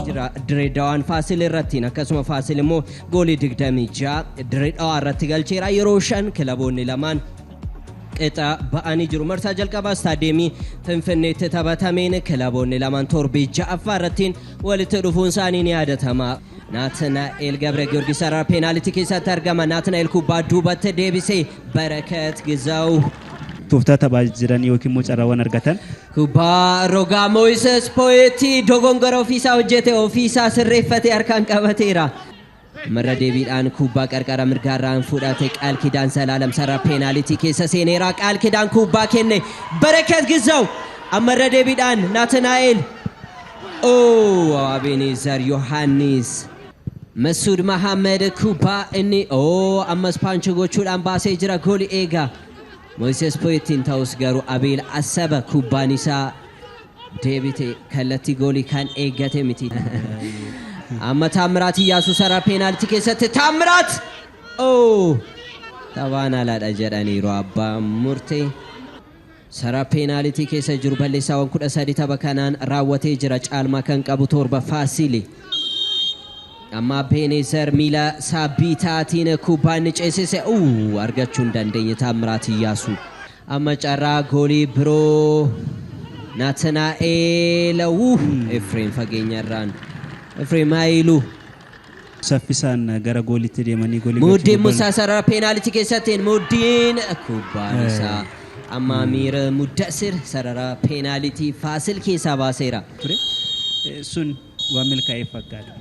Jira Dirree Dawaan Faasil irrattiin, akkasuma Faasil immoo goolii 26 Dirree Dawaa irratti galcheera. Yeroo 5 kilaboonni lamaan qixa ba'anii jiru. Marsaa jalqabaa istaadiyeemii Finfinneetti taphatameen kilaboonni lamaan torbee 6ffaa irrattiin walitti dhufuun isaanii ni yaadatama. Naatnaa'el Gabre Giyoorgis sarara peenaalitii keessatti argama. Naatnaa'el kubbaa duubatti deebisee Barakat Gizaw. Tooftaa taphaa jiran yookiin immoo carraawwan argatan. Kubbaa rogaa Moises Poetti dogongora ofiisaa hojjete, ofiisaa sirreeffate, harkaan qabateera. Marra deebiidhaan kubbaa qarqara mirgaarraan fudhate Qaalkidaan Zalaalam sarara peenaalitii keessa seeneera. Qaalkidaan kubbaa kenne Barakat Gizaw. Ammarra deebiidhaan Naatanaa'el. Oh, Abenezer Yohaannis. Masuud Mahammed kubbaa inni oh ammas paanchi gochuudhaan baasee jira goolii eegaa. Moises Poettiin ta'us garuu Abeel Asaba kubbaan isaa deebite kallattii goolii kan eeggate miti. Amma Taammiraat Iyyaasuu sarara peenaalitii keessatti Taammiraat! Oh! Taphaan alaadha jedhaniiru abbaan murtee. Sarara peenaalitii keessa jiru balleessaawwan 13 tapha kanaan raawwatee jira. Caalmaa kan qabu 7 Faasili. Amma Abeenezer miila isaa bitaatiin kubbaa inni ceesise uu argachuu hin dandeenye Taammiraat Iyyaasuu. Amma carraa goolii biroo Naatanaa'el uu Efreem fageenyarraan Efreem Haayiluu. Saffisaan gara goolitti deemanii goolii galchuu Muddin barbaadu. Musaa sarara peenaalitii keessatti Muddin kubbaan isaa amma Amiir Muddasir sarara peenaalitii Faasil keessaa baaseera. Ture. Sun waan milkaa'eef fakkaata.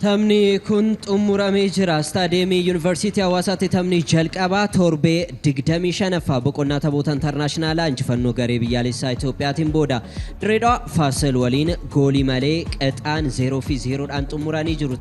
Taphni kun xumuramee jira. Istaadiyeemii Yuunivarsiitii Hawaasaatti taphni jalqabaa torbee 25ffaa boqonnaa taphoota intarnaashinaalaa injifannoo garee biyyaalessaa Itoophiyaatiin booda Dirree Dhawaa Faasil waliin goolii malee qixaan 0 fi 0dhaan xumuranii jiru.